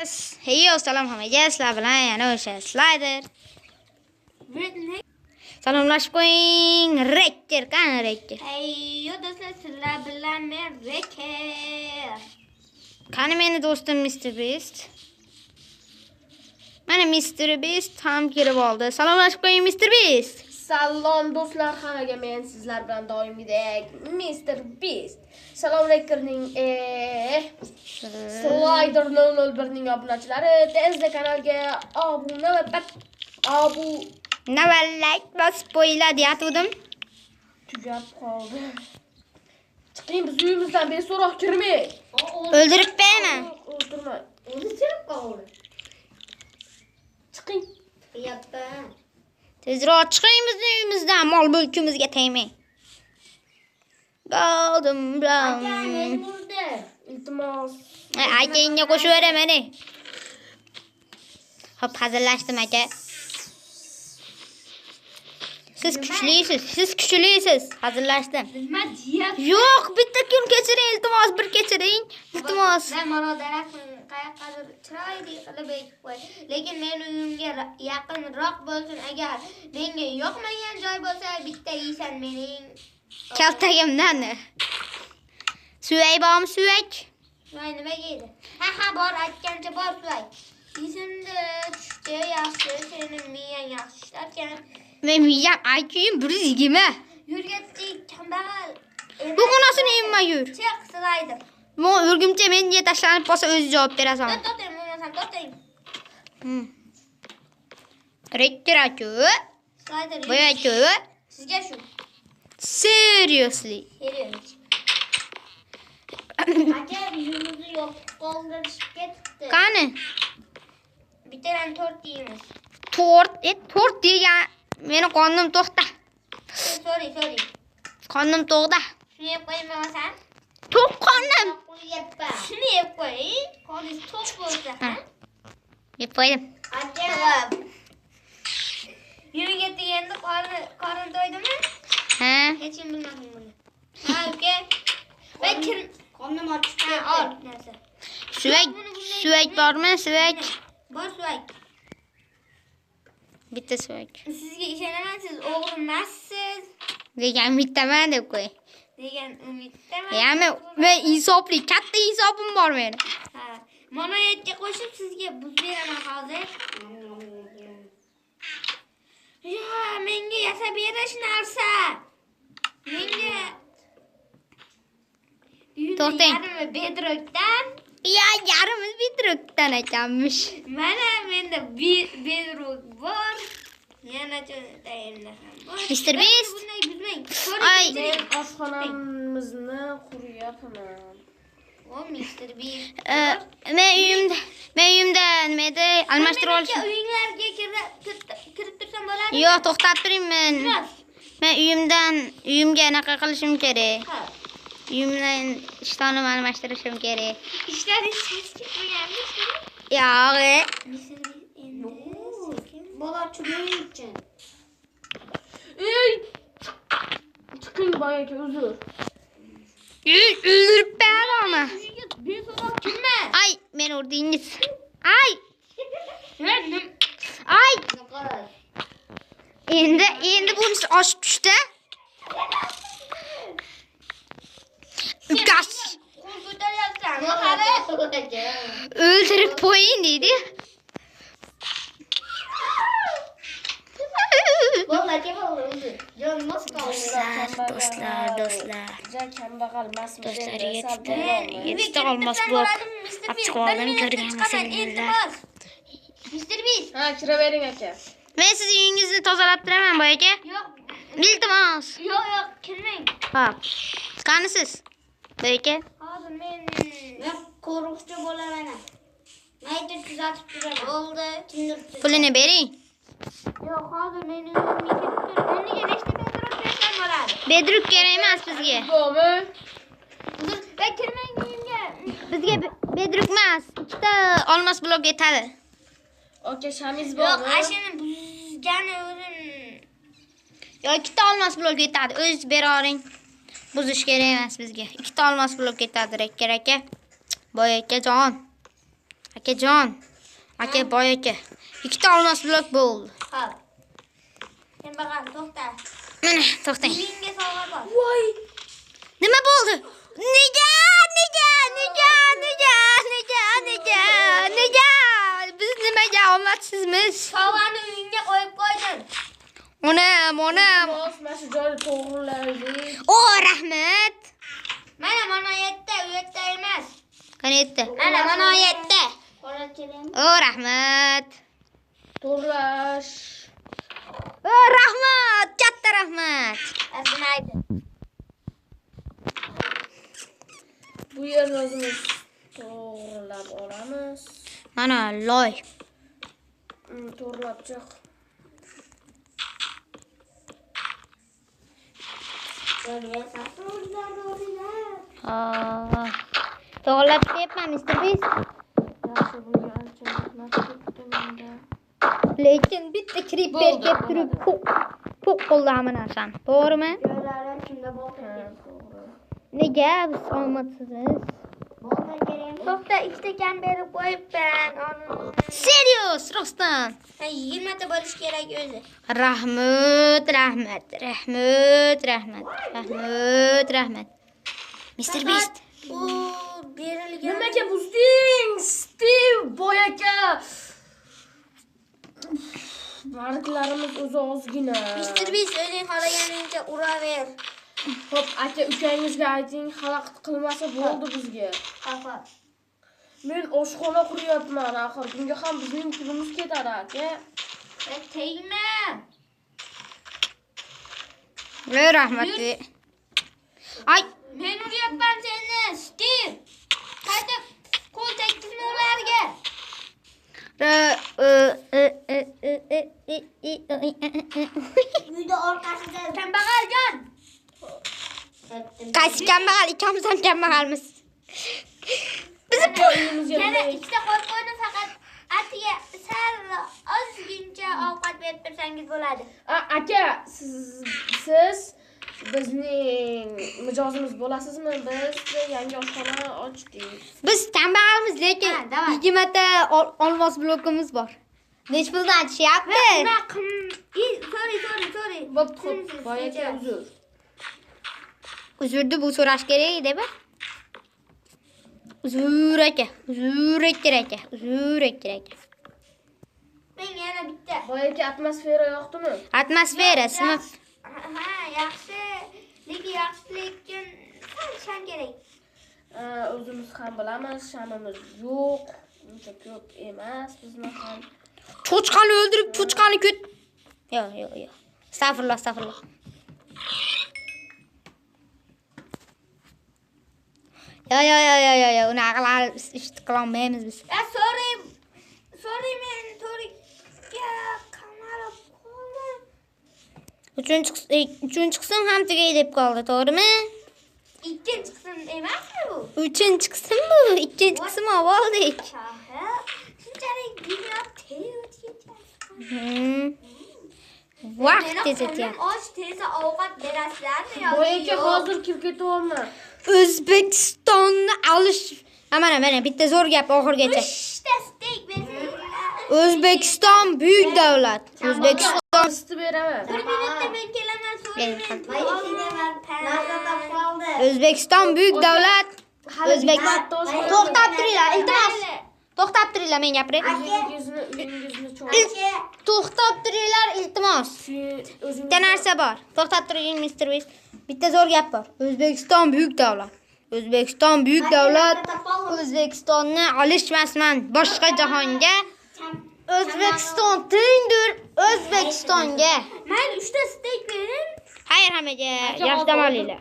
Hey, salom hammaga, sizlar bilan yana o'sha Slider. Salomlashib qo'ying, Rekker, qani Rekker? Hey, do'stlar, sizlar bilan men Rekker. Qani meni do'stim Mr. Beast? Mana Mr. Beast ham kelib oldi. Salomlashib qo'ying Mr. Beast. Salom do'stlar, hammaga, men sizlar bilan doimgidek Mr. Beast. Salom Rekkerning Slider 001 ning obunachilari, tezda kanalga obuna va abu Nava like bosib qo'yinglar deyatgandim. Tugab qoldi. Chiqing biz uyimizdan, beso'roq kirmang. O'ldirib beraman. O'ldirma. O'zi chiqib qoldi. Chiqing. Yappa. Tezroq chiqing bizni uyimizdan, mol mulkimizga tegmang. Golden Aka, brown. meni urdi. Iltimos. Akangga qo'shib beraman. Hop, hazillashdim aka. Siz kuchlisiz, siz kuchlisiz. Hazillashdim. Nima deyapsiz? Yo'q, bitta kun kechiring, iltimos, bir kechiring. Iltimos. Men mana daraxtni qayoqqadir chiroyli qilib ekib qo'y. Lekin men uyimga yaqinroq bo'lsin. Agar menga yoqmagan joy bo'lsa, bitta yeysan mening. Kaltagimdan. Suvak bormi, suvak? Voy, nima yeydi? Ha, ha, bor, aytgancha bor suvak. Esimda tushdi, yaxshi, seni miyang yaxshi ishlarkan. Men miyam IQ'yim 120. Yurgatdik, kambag'al. Bu xonasini emma yur. Chiq, Slider. Bu o'rgimcha menga tashlanib qolsa o'zi javob berasan. To'xtang, bo'lmasam to'xtang. Rekker aka, Slider. boy aka, Sizga shu. seriously. Serios. Aka, yuzimizni yopib qoldirishib ketibdi. Qani? Bittadan tort yeymiz. Tort, tort degan meni qornim to'xta. Sorry, sorry. Qornim to'g'da. Shuni yeb qo'ying bo'lmasam. To'q qornim. Shuni yeb qo'ying. Qorningiz to'q bo'lsa. Ha. Yeb qo'ydim. Aka. Yuring ketdik endi, qorin to'ydimi? Ha. Hech kim bilmasin buni. Ha, uka. Va kim qornim ochib ketdi. Ol narsa. Suvak, suvak bormi? Suvak. Bor suvak. Bitta suvak. Sizga ishonaman, siz o'g'ri emassiz Degan umiddaman deb qo'y. degan umiddaman. Ya'ni men insofli, katta insofim bor meni. Ha. Monoyatga qo'shib sizga buz beraman hozir. Ya, menga yasab berish narsa. Menga To'xtang. Yarmi bedrockdan. Ya, yarimiz bedrockdan ekanmish. Mana menda bedrock bor. Yana cho'ntagimda ham bor. Mr. Beast. Bunday buzmang. Ay. Men oshxonamizni quryapman. O Mr. Beast. Men uyimda nima edi? Almashtira olishim. Uyinglarga kirib tursam bo'ladimi? Yo'q, to'xtab turing men. Iltimos. Men uyimdan uyimga anaqa qilishim kerak. Ha. Uyimdan ishtonimni almashtirishim kerak. Ishlaringiz tez ketmaganmi? Yo'q. Mr. Beast endi sekin. Bola uchun. Ey! Chiqing boy aka, uzr. O'ldirib beraman. Beso'roq kirma. Ay, meni urdingiz. Ay, Nim. ay. Endi bunisi oshib tushdi. Ukas. Qo'l ko'taryapsan. Qara. O'ldirib qo'ying deydi. Do'stlar, do'stlar, Ja kambag'al emasmiz. Do'stlar, endi, sal yettita, bo'lolmaymiz. yettita olmos blok olib chiqib oldim, ko'rganmi sevininglar. Mr. Beast. Ha, kiravering aka. Men sizni uyingizni tozalab turaman, boy aka. Yo'q, Iltimos. yo'q, yo'q, kirmang. Hop. Qanisiz? Boy aka. Hozir men Men qo'riqchi bo'laman. Mayda tuzatib turaman. bo'ldi. Kimdir tuzatib. Pulini bering. Yo'q, hozir men uyimga kirib tur. O'rniga nechta bedrock bersam bo'ladi? Bedruk kerak emas bizga. Bormi? Uzr, va kirmang uyimga. Bizga bedruk emas, ikkita olmos blok yetadi. Aka, shamiz Yo'q, bormi? ashuni buzgani o'zim. Yo, ikkita olmos blok yetadi. O'zingiz bera oling. Buzish kerak emas bizga. Ikkita olmos blok yetadi, Rekker aka. Boy akajon. Akajon. Aka, boy aka. Ikkita olmos blok bo'ldi. Hop. Kambag'al, to'xta. Mana, to'xtang. Uyingga sovg'a bor. Voy! Nima bo'ldi? Nega? Nega? Nega? Nega? Nega? Nega? Nega? Biz nimaga omadsizmiz? Sovg'ani uyingga qo'yib qo'ydim. Onam, onam. Iltimos, mana shu joyni to'g'rilaylik. O, rahmat. Mana mana yerda, u yerda emas. Qani yerda? Mana mana yerda. Qora keling. O, rahmat. To'g'rilash. O, rahmat, katta rahmat. Arzimaydi. Bu yerni o'zimiz to'g'rilab olamiz. Mana loy. To'g'rilab chiq. Ha. To'g'rilab chiqyapman, Mr. Beast. Yaxshi, bunga ancha mehnat ketdi menda. Lekin bitta creeper Bo'ldi, kelib turib po'q po'q qildi hamma narsani. To'g'rimi? Yo'llarim kimda bolta Ha, kerak? to'g'ri. Nega biz omadsizmiz? Bolta kerak. To'xta, ikkita kam berib qo'yibman. Serios, rostdan. Ha, 20 ta bo'lishi kerak o'zi. Rahmat, rahmat, rahmat, rahmat, rahmat, rahmat. Mr. Beast. U berilgan Nimaga buzding? Steve boy aka. Barglarimiz o'zi ozgina. Mr. Beast o'zing xohlaganingcha uraver. Xo'p, aka ukangizga ayting, xalaqit qilmasa bo'ldi bizga. Hop, hop. Men oshxona quryapman axir. Bunga ham bizning pulimiz ketadi aka. E, tegma. Ey, rahmat. Ay, Men uryapman seni, Steve. Qaytib qo'l tekkizma ularga. e, e, e, e, e, e, e, e, e, e, e. Uyda orqasida Kambag'aljon. Qaysi kambag'al? Ikkovimiz ham kambag'almiz. Bizni Uyimizga Yana nima- ikkita qo'yib qo'ydim, faqat atiga sal ozgincha ovqat berib tursangiz bo'ladi. Aka, siz bizning mijozimiz bo'lasizmi? Biz yangi oshxona ochdik. Biz kambag'almiz, lekin Ha, давай. 20 ta olmos blokimiz bor. Nech puldan tushyapti? Unaqa sorry, sorry, sorry. Bo'pti, xo'p, Siz- boy aka uzr. Uzrni bu so'rash kerak edi, ba? Uzr aka, uzr aka, uzr aka. Men yana bitta. Boy aka atmosfera yoqdimi? Atmosfera, sinf. Ha, yaxshi. Lekin yaxshi, lekin sal sham kerak. O'zimiz ham bilamiz, shamimiz yo'q. Uncha ko'p emas bizni ham. Cho'chqani o'ldirib, cho'chqani ko't. Yo'q, yo'q, yo'q. Astag'firullah, astag'firullah. Yo, yo, yo, yo, yo, yo, unaqa qilib ish qila olmaymiz biz. Ya, sorry. Sorry, men to'rga qamalib qoldim. Uchinchi qism ham tugay deb qoldi, to'g'rimi? Ikkinchi qism emasmi bu? Uchinchi qism bu, ikkinchi qism oldik. Ha, shunchalik dunyo tez o'tib ketyapti. Vaqt Meni tez qornim o'tyapti. och, tezda ovqat berasizlarmi yoki Boy aka yo'q? hozir kirib ketyapman. O'zbekistonni olish. Ha, mana, mana bitta zo'r gap oxirigacha. Uchta steyk bersanglar. O'zbekiston buyuk davlat. O'zbekiston Isitib beraman. Bir minutda men kelaman, so'rayman. Narsa topib qoldi. O'zbekiston buyuk davlat. Hali O'zbek bitta oshxona To'xtab turinglar, iltimos. To'xtab turinglar, men gapiray. Uyingizni, uyingizni cho'g'. Aka, To'xtab turinglar, iltimos. O'zingiz Bitta narsa bor. To'xtab turing, Mr. Beast. Bitta zo'r gap bor. O'zbekiston buyuk davlat. O'zbekiston buyuk davlat. O'zbekistonni olishmasman boshqa jahonga. O'zbekiston tengdir O'zbekistonga. Mayli, uchta steyk bering. Xayr hammaga, yaxshi dam olinglar.